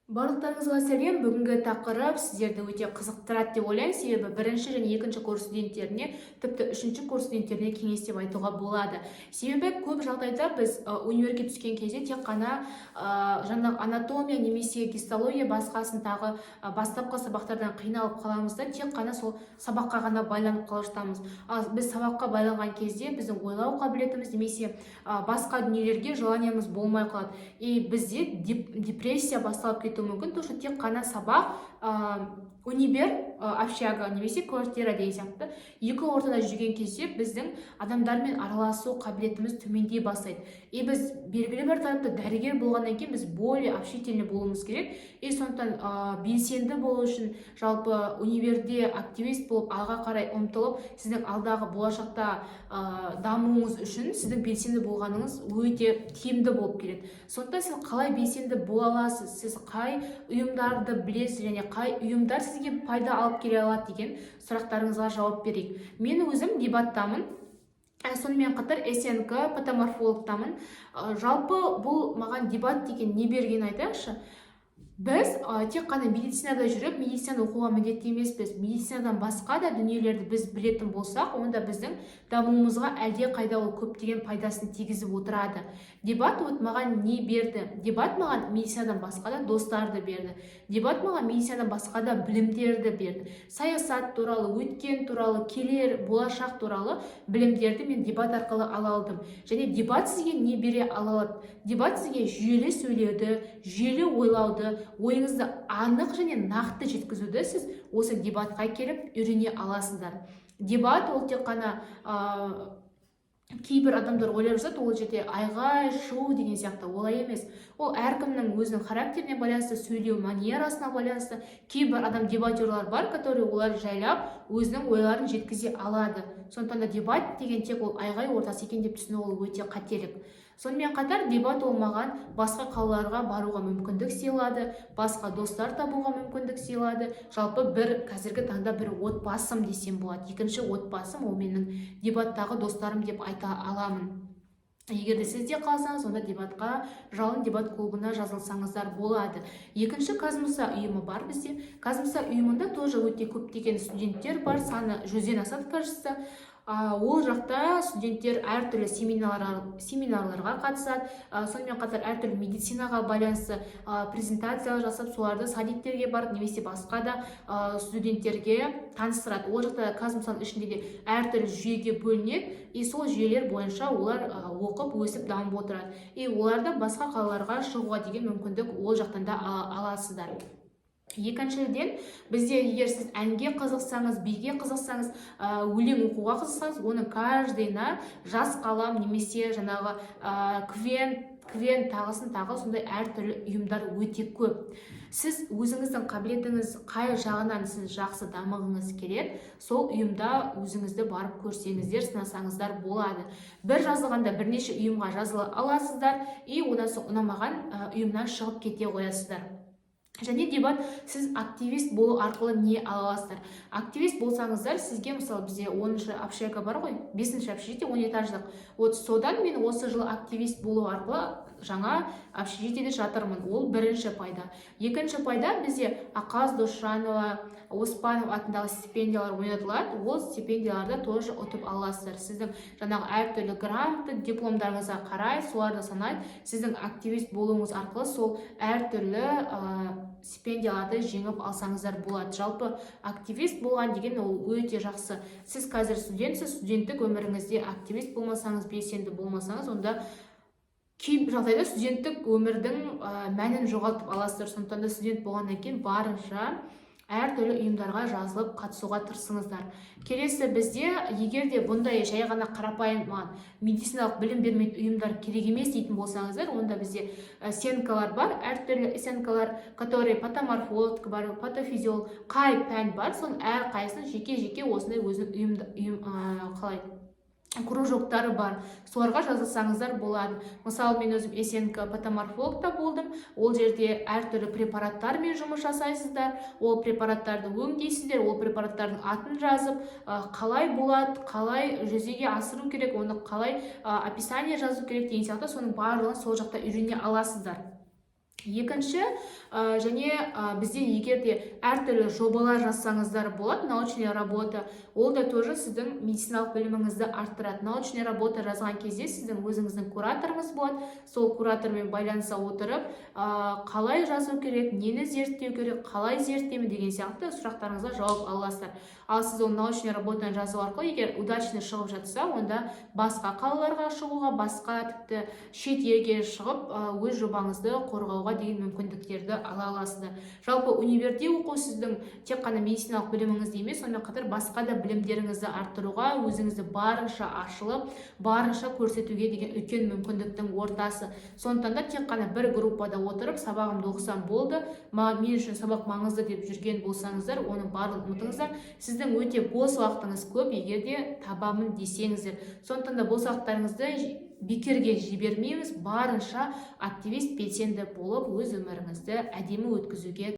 Барлықтарыңызға сәлем! Бүгінгі тақырып сіздерді өте қызықтырады деп ойлаймын, себебі бірінші және екінші курс студенттеріне, тіпті үшінші курс студенттеріне кеңес деп айтуға болады. Себебі көп жағдайда біз универге түскен кезде тек қана жаңағы анатомия немесе гистология, басқасын тағы бастапқы сабақтардан қиналып қаламыз да, тек қана сол сабаққа ғана байланып қала жатамыз. Ал біз сабаққа байланған кезде біздің ойлау қабілетіміз немесе басқа дүниелерге желаниямыз болмай қалады и бізде депрессия басталып кетуі мүмкін, то что тек қана сабақ, универ, общага немесе квартира деген сияқты екі ортада жүрген кезде біздің адамдармен араласу қабілетіміз төмендей бастайды. И біз белгілі бір тарапта дәрігер болғаннан кейін біз более общительный болуымыз керек. И сондықтан белсенді болу үшін, жалпы универде активист болып, алға қарай ұмтылып, сіздің алдағы болашақта дамуыңыз үшін сіздің белсенді болғаныңыз өте тиімді болып келеді. Сондықтан сіз қалай белсенді бола аласыз, сіз қай ұйымдарды білесіз және қай ұйымдар сізге пайда алып келе алады деген сұрақтарыңызға жауап берейік. Мен өзім дебаттамын, сонымен қатар СНК патоморфологтамын. Жалпы бұл маған дебат деген не бергенін айтайықшы. Біз тек қана медицинада жүріп, медицинаны оқуға міндетті емеспіз. Медицинадан басқа да дүниелерді біз білетін болсақ, онда біздің дамуымызға әлде қайда ол көптеген пайдасын тигізіп отырады. Дебат вот маған не берді? Дебат маған медицинадан басқа да достарды берді. Дебат маған медицинадан басқа да білімдерді берді. Саясат туралы, өткен туралы, келер болашақ туралы білімдерді мен дебат арқылы ала алдым. Және дебат сізге не бере ала алады? Дебат сізге жүйелі сөйлеуді, жүйелі ойлауды, ойыңызды анық және нақты жеткізуді сіз осы дебатқа келіп үйрене аласыздар. Дебат ол тек қана кейбір адамдар ойлап жатады, ол жерде айғай шу деген сияқты. Олай емес, ол әркімнің өзінің характеріне байланысты, сөйлеу манерасына байланысты. Кейбір адам, дебатерлар бар, который олар жайлап өзінің ойларын жеткізе алады. Сондықтан да дебат деген тек ол айғай ортасы екен деп түсіну, ол өте қателік. Сонымен қатар дебат ол маған басқа қалаларға баруға мүмкіндік сыйлады, басқа достар табуға мүмкіндік сыйлады. Жалпы бір қазіргі таңда бір отбасым десем болады. Екінші отбасым ол менің дебаттағы достарым деп айта аламын. Егер де сіз де қалсаңыз, онда дебатқа, Жалын дебат клубына жазылсаңыздар болады. Екінші КазМСА ұйымы бар бізде. КазМСА ұйымында тоже өте көптеген студенттер бар, саны 100-ден асады, кажется. Ол жақта студенттер әртүрлі семинарларға қатысады, сонымен қатар әртүрлі медицинаға байланысты презентациялар жасап, соларды садиктерге барып немесе басқа да студенттерге таныстырады. Ол жақта КазМСАның ішінде де әртүрлі жүйеге бөлінеді и сол жүйелер бойынша олар оқып, өсіп, дамып отырады. И оларда басқа қалаларға шығуға деген мүмкіндік ол жақтан да аласыздар. Екіншіден, бізде егер сіз әнге қызықсаңыз, биге қызықсаңыз, өлең оқуға қызықсаңыз, оның каждыйына «Жас қалам» немесе жаңағы КВН, тағысын тағы сондай әртүрлі ұйымдар өте көп. Сіз өзіңіздің қабілетіңіз қай жағынан сіз жақсы дамығыңыз келеді, сол ұйымда өзіңізді барып көрсеңіздер, сынасаңыздар болады. Бір жазылғанда бірнеше ұйымға жазыла аласыздар и одан соң ұнамаған ұйымнан шығып кете қоясыздар. Және дебат, сіз активист болу арқылы не ала аласыздар? Активист болсаңыздар, сізге, мысалы, бізде 10-шы общага бар ғой, бесінші общежитие, 10 этаждық. Вот содан мен осы жылы активист болу арқылы жаңа общежитиеде жатырмын. Ол бірінші пайда. Екінші пайда: бізде Ақаз Досжанова, Оспанов атындағы стипендиялар ойнатылады. Ол стипендияларды тоже ұтып аласыздар. Сіздің жаңағы әртүрлі грамота, дипломдарыңызға қарай соларды санайды. Сіздің активист болуыңыз арқылы сол әртүрлі стипендияларды жеңіп алсаңыздар болады. Жалпы активист болған деген ол өте жақсы. Сіз қазір студентсіз, студенттік өміріңізде активист болмасаңыз, белсенді болмасаңыз, онда кей жағдайда студенттік өмірдің мәнін жоғалтып аласыздар. Сондықтан да студент болғаннан кейін барынша әртүрлі ұйымдарға жазылып, қатысуға тырысыңыздар. Келесі бізде, егер де бұндай жай ғана қарапайым, маған медициналық білім бермейтін ұйымдар керек емес дейтін болсаңыздар, онда бізде СНК-лар бар, әртүрлі СНК-лар, которые патоморфолог бар, патофизиолог, қай пән бар, соның әрқайсысының жеке жеке осындай өзінің ұйым, қалай, кружоктары бар, соларға жазылсаңыздар болады. Мысалы, мен өзім СНК патоморфологта болдым. Ол жерде әртүрлі препараттармен жұмыс жасайсыздар, ол препараттарды өңдейсіздер, ол препараттардың атын жазып, қалай болады, қалай жүзеге асыру керек, оны қалай описание жазу керек деген сияқты, соның барлығын сол жақта үйрене аласыздар. Екінші, және бізде егер де әртүрлі жобалар жазсаңыздар болады, научная работа, ол да тоже сіздің медициналық біліміңізді арттырады. Научная работа жазған кезде сіздің өзіңіздің кураторыңыз болады. Сол куратормен байланыса отырып, қалай жазу керек, нені зерттеу керек, қалай зерттеймін деген сияқты сұрақтарыңызға жауап ала аласыздар. Ал сіз ол научный работаны жазу арқылы, егер удачно шығып жатса, онда басқа қалаларға шығуға, басқа, тіпті шет елге шығып, өз жобаңызды қорғауға деген мүмкіндіктерді ала аласыздар. Жалпы, универде оқу сіздің тек қана медициналық біліміңізді емес, сонымен қатар басқа да білімдеріңізді арттыруға, өзіңізді барынша ашылып, барынша көрсетуге деген үлкен мүмкіндіктің ортасы. Сондықтан да тек қана бір группада отырып, сабағымды оқысам болды, мен үшін сабақ маңызды деп жүрген болсаңыздар, оның барлығын ұмытыңыздар. Сіздің өте бос уақытыңыз көп, егер де табамын десеңіздер. Сондықтан да бос уақыттарыңызды бекерге жібермейміз, барынша активист, белсенді болып, өз өміріңізді әдемі өткізуге